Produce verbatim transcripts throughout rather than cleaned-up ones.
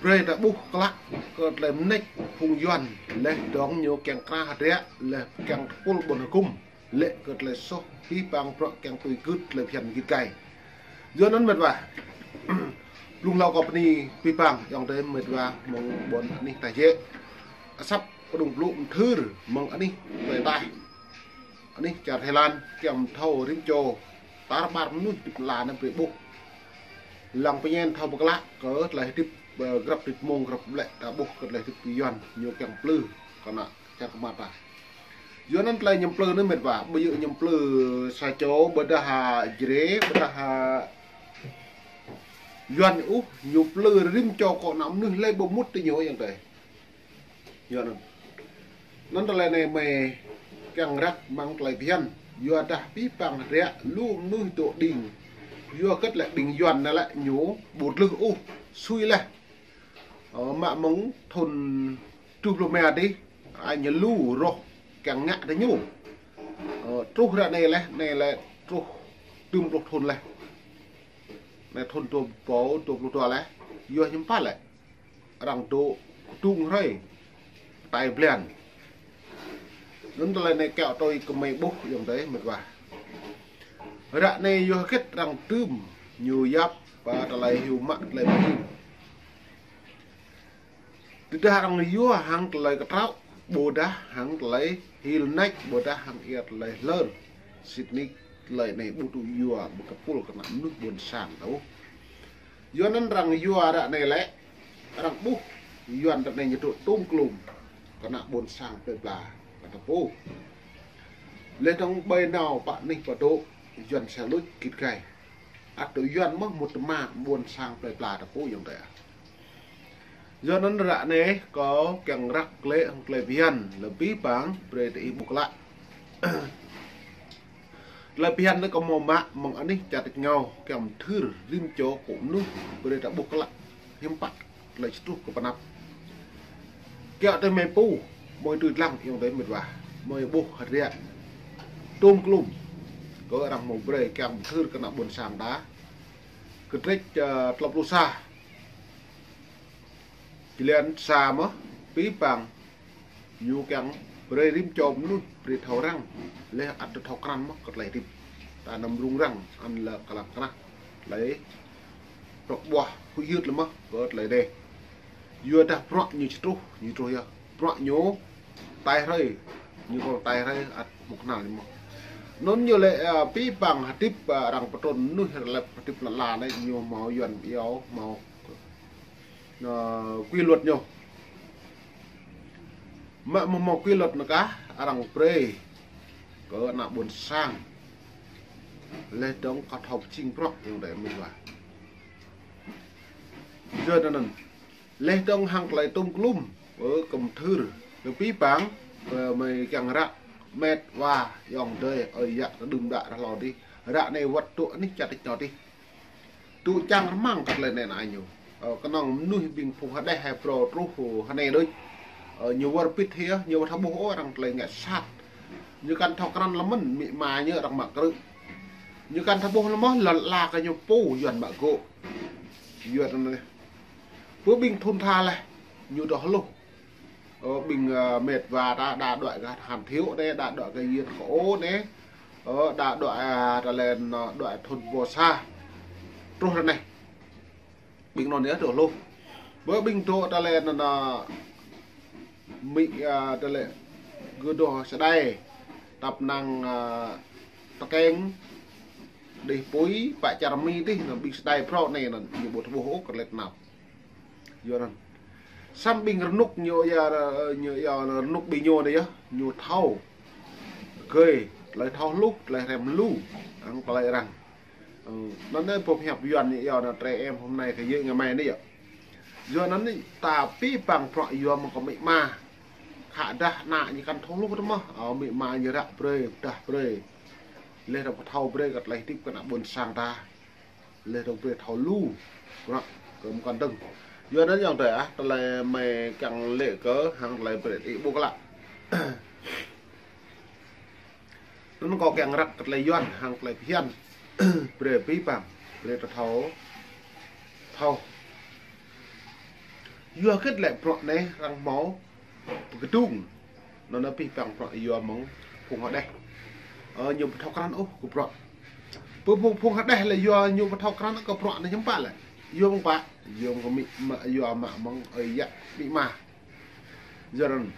Brơi ta ƀuh klă kơ tơlơi mơneč phung Yuan, laih dơ̆ng ñu kiăng krah hơdră, laih kiăng tơpul ƀôn hơgŭm, lĕ kơ tơlơi soh pih pang bruă kiăng tui gưt tơlơi phiăn git gai. Yua anŭn mĕt wa, blung hlâo kâo bơni pih pang, ayŏng adơi mĕt wa mơ̆ng ƀôn anih ta jĕ. Asăp kơđung blŭ mơthưr mơ̆ng anih tơlơi taih. Anih čar Thái Lan, kiăng thâo rĭm čô tar ƀar mơnuih hơdip lăn anai brơi ƀuh. Lăng pơñen thâo pơklă kơ tơlơi hơdip, ơ, grăp hơdip mông, grăp ƀlĕ ta ƀuh kơ tơlơi hơdip Yuan, ñu kiăng plư kơ ană čar kơmăt ta. Yua anŭn tơlơi ñu plư anai mĕt wa, ƀu djơ̆ ñu plư sa čô, ƀôdah ha Jrai, ƀôdah ha Yuan ôh, ñu plư rĭm čô kơ ană mơnuih lĕ ƀu mŭt tơ ñu ayŏng adơi. Yua anŭn. Anŭn tơlơi anai mơi kiăng răk mơ̆ng tơlơi phiăn. Yua dah pih pang hơdră lu mơnuih dŏ đing. Yua hơget lĕ ƀing Yuan anai lĕ ñu ƀu tlưh ôh, sui laih. Ơ, mă mơ̆ng thŭn tơjuh pluh rơma adih, ai ñu lu roh kiăng ngă tơ ñu. Ơ, truh ră anai laih, anai lĕ truh tơjuh pluh thŭn laih. Anai thŭn dua rơbâo dua pluh dua laih, yua hiư̆m pă lĕ. Arăng dŏ kơdung hrơi, tai blan. Anŭn tơlơi anai kiaŏ tui kơ mơi ƀuh ayŏng adơi mĕt wa. Ră anai yua hơget arăng tŭm ñu yap ba tơlơi hyu mă tơlơi mơhing. Tơdah arăng yua hăng tơlơi kơtraŏ, ƀôdah hăng tơlơi hil nač, ƀôdah hăng ia tơlơi hlơr. Sĭt nik tơlơi anai ƀu tŭ yua ƀơi kơpul kơ ană mơnuih ƀôn sang ta ôh. Yua anŭn arăng yua ră anai lĕ, arăng ƀuh Yuan ră anai ñu dŏ tŭm klum kơ ană ƀôn sang plơi pla kơ ta pô. Laih dơ̆ng ƀơi nao pă anih pă dŏ Yuan sa luč git gai. Ăt dŏ Yuan mơ̆ mŭt tơma ƀôn sang plơi pla ta pô ayŏng adơi. Yua anŭn ră anai kâo kiăng răk glaĭ hăng tơlơi phiăn, lĕ pih pang brơi ta ih ƀuh klă. Tơlơi phiăn anai kâo hmâo mă mơ̆ng anih čar tač rơngiao, kiăng mơthưr rĭm čô kơ mơnuih brơi ta ƀuh klă hiư̆m pă tơlơi či truh kơ pơanăp. Kiaŏ tui mơi pô, mơi tui lăng ayŏng adơi mĕt wa, mơi ƀuh hơdră tŭm klum kơ arăng hmâo brơi kiăng mơthưr kơ ană ƀôn sang ta. Kơdrĕč, ơ, klâo pluh sa. Jơlan sa mơ̆, pih pang ñu kiăng brơi rĭm čô mơnuih brơi thâo răng, laih ăt thâo krăn mơ̆ kơ tơlơi hơdip. Ta anăm rŭng răng, anăm lĕ kơlăk krăn, tơlơi prŏk ƀuah huĭ hyưt lĕ mơ̆ kơ tơlơi anai. Yua dah bruă ñu či truh, ñu truh yơh. Bruă ñu tai hrơi, ñu kơ tai hrơi ăt hmâo kơnăl ñu mơ̆. Anŭn yua lĕ, ơ, pih pang hơdip, ơ, arăng pơtrŭn mơnuih lĕ hơdip lăn ala anai ñu hmâo Yuan iâu, hmâo ơ, quy luật ñu. Mă mơ̆ hmâo quy luật anŭn kah arăng brơi kơ ană ƀôn sang. Laih dơ̆ng kơ thâo pơjing bruă ayŏng adơi mĕt wa. Yua anŭn. Laih dơ̆ng hăng tơlơi tŭm klum, ơ, kơ mơthưr, kơ pih pang, ơ, mơi kiăng răk mĕt wa ayŏng adơi, ơi yă kơ đưm đă ră hlâo adih. Ră anai wơ̆t dŏ anih čar tač rơngiao adih. Dŏ čang rơmang kơ tơlơi anai ană ñu. Ơ, kơnơ̆ng mơnuih ƀing phung hơđeh hơdră truh hơnai đôč. Ơ, ñu wơr bĭt hĭ, ñu ƀu thâo ƀuh ôh arăng tơlơi ngă sat. Ñu kăn thâo krăn lơmơ̆n, amĭ ama ñu arăng mă krư̆. Ñu kăn thâo ƀuh lơmơ̆n, lŏn ala kơ ñu pô Yuan mă gŏ. Yuan anai. Pơ ƀing thŭn tha laih, ñu dŏ hluh. Ơ, ƀing, ơ, mĕt wa ta đa đuaĭ kơ Hàn Thiếu anai, đa đuaĭ kơ Yuan Khơ Ô anai. Ơ, đa đuaĭ, ơ, tơlơi, ơ, đuaĭ thŭn pô sa. Truh ră anai. Ƀing anŭn yơh dŏ hluh. Pơ ƀing dŏ tơlơi anŭn, ơ, amĭ, ơ, tơlơi gơ̆ dŏ Sa Đai. Tăp năng, ơ, Tơkeng. Đih pui, pă čar Mi tih, anŭn ƀing Sa Đai phrâo anai anŭn, ñu ƀu thâo ƀuh ôh kơ tơlơi tơnap. Yua anŭn. Samơ̆ ƀing rơnŭk ñu yơh, ñu yơh rơnŭk ƀing ñu anai yơh, ñu thâo. Gơi, tơlơi thâo hluh, tơlơi hrăm lu, hăng tơlơi arăng. Ơ, anŭn anai boh hiăp Yuan ñu yơh anŭn trẻ em hôm nay thì dễ ngày mai anai yơh. Yua anŭn anai, ta pih pang bruă yua mơ̆ng kơ amĭ ama. Khă dah ană ñu kăn thâo hluh tơ mơ̆, ơ, amĭ ama ñu răk brơi, pơdah brơi. Laih dơ̆ng pơthâo brơi kơ tơlơi hơdip kơ ană ƀôn sang ta. Laih dơ̆ng brơi thâo lu, bruă kơ mơ̆ng kăn dơ̆ng. Yua anŭn ayŏng adơi ah, tơlơi mơi kiăng lĕ kơ hăng tơlơi brơi ih ƀuh klă. Anŭn kâo kiăng răk kơ tơlơi Yuan hăng tơlơi phiăn. Brơi pih pang, brơi ta thâo, thâo. Yua hơgĕt lĕ bruă anai arăng hmâo pơkơdung. Anŭn anai pih păng bruă yua mơ̆ng phung hơđeh. Ơ, ñu ƀu thâo krăn ôh kơ bruă. Pơ phung, phung hơđeh lĕ yua ñu ƀu thâo krăn kơ bruă anai hiư̆m pă lĕ. Yua mơ̆ng pă, yua mơ̆ng kơ amĭ ama, yua mă mơ̆ng ơi yă amĭ ama. Yua anŭn,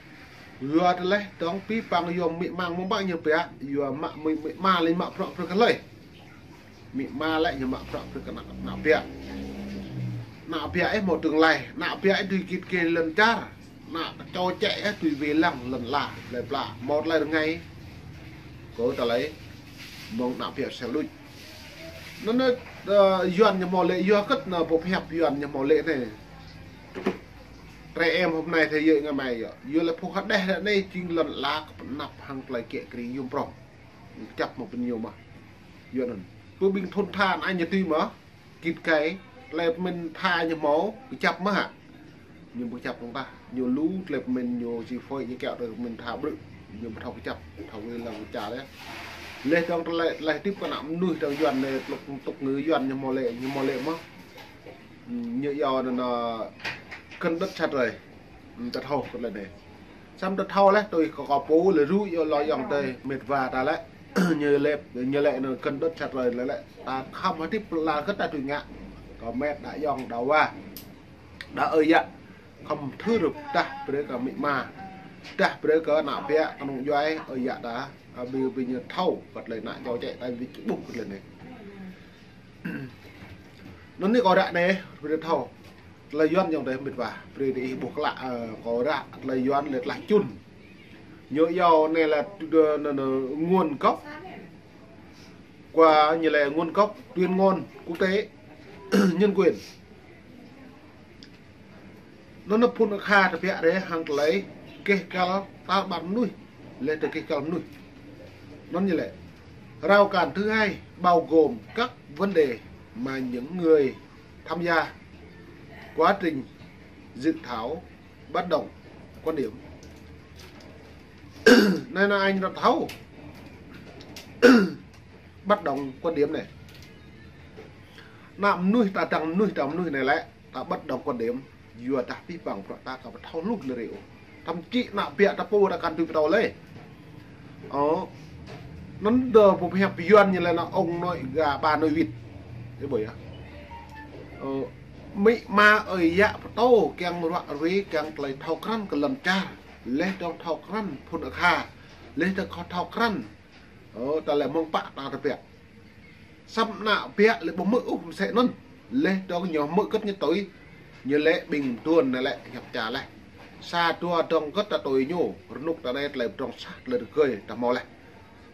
yua tơlơi dong pih păng yua amĭ ama mơ̆ng pă ñu pia, yua mă amĭ, amĭ ama lĕ mă bruă brơi kơ hlơi. Amĭ ama lĕ ñu mă bruă brơi kơ ană, ană ƀiă. Ană ƀiă ih hmâo tương lai, ană ƀiă ih dưi git gai lŏn čar. Ană čô čĕ ih dưi wai lăng lŏn ala, plơi pla, hmâo tơlơi rơngai. Kơ tơlơi mơ̆ng ană ƀiă sel luč. Anŭn anai, ơ, Yuan ñu hmâo lĕ, yua hơgĕt anai pơhiăp Yuan ñu hmâo lĕ anai. Trẻ em hôm nay thế giới ngày mai yơh. Yua lĕ phung hơđeh ră anai jing lŏn ala kơ pơnăp hăng tơlơi kiă kriê yôm prŏng. Kơjăp mơ̆ pơnyo mơ̆. Yua anŭn. Pơ ƀing thôn tha anai ñu tui mơ̆. Git gai. Tơlơi pơmĭn tha ñu hmâo. Kơjăp mơ̆ hă. Ñu ƀu kơjăp dong tah. Ñu lu tơlơi pơmĭn ñu či phơi ñu kiaŏ tơlơi pơmĭn tha brư̆. Ñu ƀu thâo kơjăp. Thâo wai lăng čar yơh. Leh dong tơlơi, tơlơi hơdip kơ ană mơnuih dong Yuan anai tŭk, tŭk ngư Yuan ñu hmâo lĕ, ñu hmâo lĕ mơ̆. Ñu yua anŭn, ơ, kơnơ̆t sat rơi. Ơ, ta thâo kơ tơlơi anai. Samơ̆ ta thâo leh, tui kơ kâo pô lĕ rŭ yua lŏ yŏng tơi, met wa ta lĕ. Ñu lĕ, ñu lĕ anŭn kơnơ̆t sat rơi lĕ lĕ. Ta khŏm hơdip lăi kơ ta tui ngă. Kơ met đa yŏng, đa wa. Đa ơi yă. Khŏm thưr dah brơi kơ amĭ ama. Dah brơi kơ ană ƀiă, kơnung djuai, ơi yă ta. Ơ, ƀing, ƀing ñu thâo, kơ tơlơi ană čô čĕ, ta ƀu či ƀuh kơ tơlơi anai. Anŭn anai kâo ră anai, brơi thâo. Tơlơi Yuan yŏng tơi met wa. Brơi ih ƀuh klă, ơ, kâo ră, tơlơi Yuan lĕ tơlơi čun. Ñu yua anai lĕ tu-, anŭn, anŭn, nguồn gốc. Kơ ñu lĕ nguồn gốc tuyên ngôn quốc tế nhân quyền. Anŭn anai phun kha tơbiă rĕ hăng tơlơi keh kăl tar ƀar mơnuih, lĕ tơ keh kăl mơnuih. Anŭn ñu lĕ, rào cản thứ hai bao gồm các vấn đề mà những người tham gia quá trình dự thảo bất đồng quan điểm. Anai, anai ñu thâo. Bất đồng quan điểm anai. Ană mơnuih ta dăng mơnuih, dăng mơnuih anai lĕ, ta bất đồng quan điểm. Yua dah pih păng bruă ta kơ ƀu thâo hluh anai rơi ôh. Thậm chí ană ƀiă ta pô ta kăn tui pơtô lĕ. Ơ. Anŭn dơ pơhiăp Yuan ñu lĕ anŭn ông nội gà bà nội vịt. Ih ƀuh yơh. Ơ, amĭ ama ơi yă pơtô kiăng ruă ruai kiăng tơlơi thâo krăn kơ lŏn čar. Leh dong thâo krăn phun akha. Leh dong kơ thâo krăn. Ơ, ta lĕ mơ̆ng pă ta tơbiă. Samơ̆ ană ƀiă lĕ ƀu hmư̆ ôh mơsĕ anŭn. Leh dong ñu hmư̆ kơ̆t ñu tui. Ñu lĕ ƀing mơduôn anai lĕ hiăp čar leh. Sa dua dong kơ̆t ta tui ñu. Rơnŭk ta anai tơlơi pơdrŏng sah tơlơi rơgơi ta hmâo leh.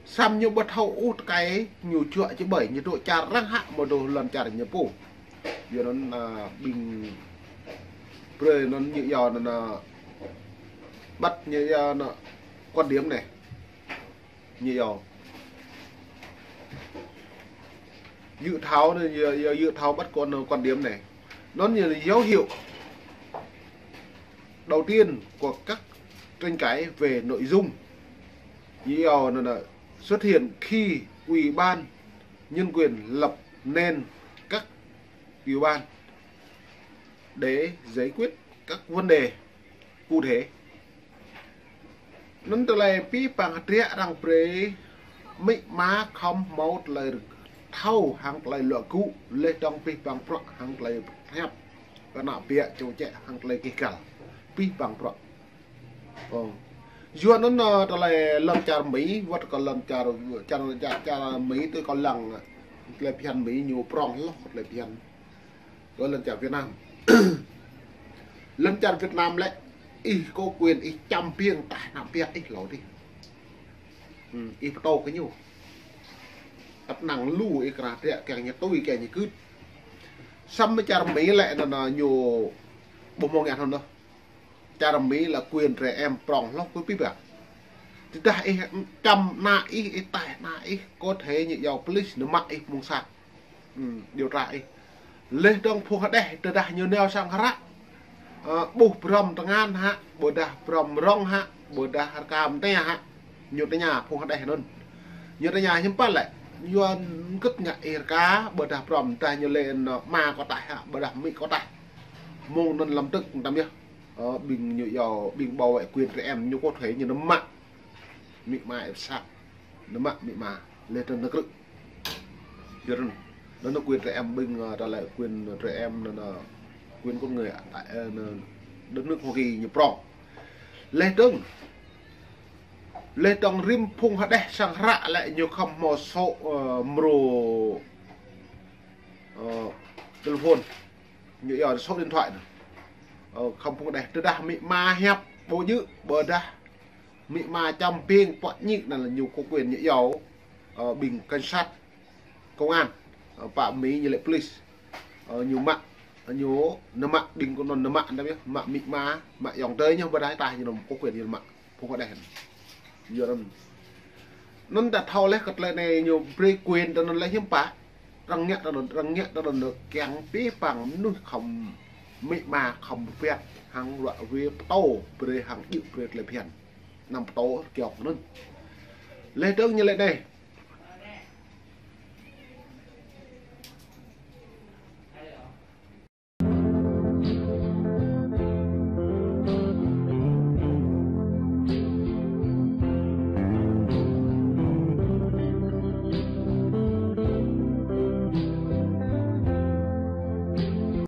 Samơ̆ ñu ƀu thâo ôh tơkai ñu juă či ƀơi, ñu dŏ čar arăng hă mơ̆ dŏ lŏn čar ñu pô. Yua anŭn, ơ, ƀing brơi anŭn ñu yua anŭn, ơ, bắt ñu yua anŭn quan điểm anai. Ñu yua. Dự thảo anai, yua, yua dự thảo bắt quan, quan điểm anai. Anŭn ñu dấu hiệu đầu tiên của các tranh cãi về nội dung. Yua anŭn, anŭn, xuất hiện khi Ủy ban Nhân quyền lập nên các tiểu ban để giải quyết các vấn đề cụ thể. Anŭn tơlơi pih păng hơdră arăng brơi amĭ ama khŏm hmâo tơlơi thâo hăng tơlơi luă gŭ, leh dong pih păng bruă hăng tơlơi hiăp. Kơ ană ƀiă čô čĕ hăng tơlơi keh kăl. Pih păng bruă. Ơ. Yua anŭn, ơ, tơlơi lŏn čar Mi, wơ̆t kơ lŏn čar, čar, čar, čar Mi tui kâo lăng, tơlơi phiăn Mi ñu prŏng hloh, tơlơi phiăn. Kơ lŏn čar Việt Nam. Lŏn čar Việt Nam lĕ, ih có quyền ih čăm biêng tah ană ƀiă ih hlâo adih. Hm, ih pơtô kơ ñu. Tăp năng lu ih kra triă kiăng ñu tui kiăng ñu gưt. Samơ̆ čar Mi lĕ anŭn, anŭn ñu ƀu hmâo ngă anŭn. Čar Mi lĕ quyền trẻ em prŏng hloh kơ pih păng. Tơdah ih čăm ană ih, ih taih ană ih, có thể ñu yua police ñu mă ih mơ̆ng sat. Hm, điều tra ih. Leh dong phung hơđeh, tơdah ñu nao sang hră. Ơ, ƀuh brŏm tơngan hă, ƀôdah brŏm rŏng hă, ƀôdah rơkam tơña hă. Ñu tơña phung hơđeh anŭn. Ñu tơña hiư̆m pă lĕ. Yua hơgĕt ngă ih rơka, ƀôdah brŏm, dah ñu lĕ anŭn ama kâo taih hă, ƀôdah amĭ kâo taih. Mơ̆ng anŭn lăm tơ̆k tăm yơh. Ơ, ƀing ñu yua, ƀing bảo vệ quyền trẻ em ñu có thể ñu nao mă amĭ ama ĕp sat. Nao mă amĭ ama. Leh tơ̆ng nao krư̆. Yua anŭn. Anŭn quyền trẻ em ƀing, ơ, ta lĕ quyền trẻ em anŭn, anŭn quyền con người tại, ơ, anŭn đất nước Hoa Kỳ ñu prŏng. Leh tơ̆ng. Leh tơ̆ng rĭm phung hơđeh sang hră lĕ ñu khŏm hmâo số, ơ, mrô, ơ, telephone. Ñu yua số điện thoại anŭn. Ơ, khŏm phung hơđeh tơdah amĭ ama hiăp ƀu djơ̆, ƀôdah amĭ ama čăm ping pŏk ñik anŭn lĕ ñu có quyền ñu yua, ơ, ƀing cảnh sát, công an, ơ, pă Mi ñu lĕ police. Ơ, ñu mă, ñu nao mă ƀing kơ anŭn nao mă tăm yơh, mă amĭ ama, mă ayŏng adơi ñu ƀôdah tah ñu anŭn có quyền ñu mă. Phung hơđeh. Yua anŭn. Anŭn ta thâo leh kơ tơlơi anai ñu brơi quyền tơ anŭn leh hiư̆m pă. Arăng ngă tơ anŭn, arăng ngă tơ anŭn kiăng pơpă mơnuih khŏm amĭ ama khŏm pơpiăt hăng ruă wê pơtô brơi hăng djơ̆ brơi tơlơi phiăn. Anăm pơtô kiaŏ anŭn. Leh tơ̆ng ñu lĕ anai.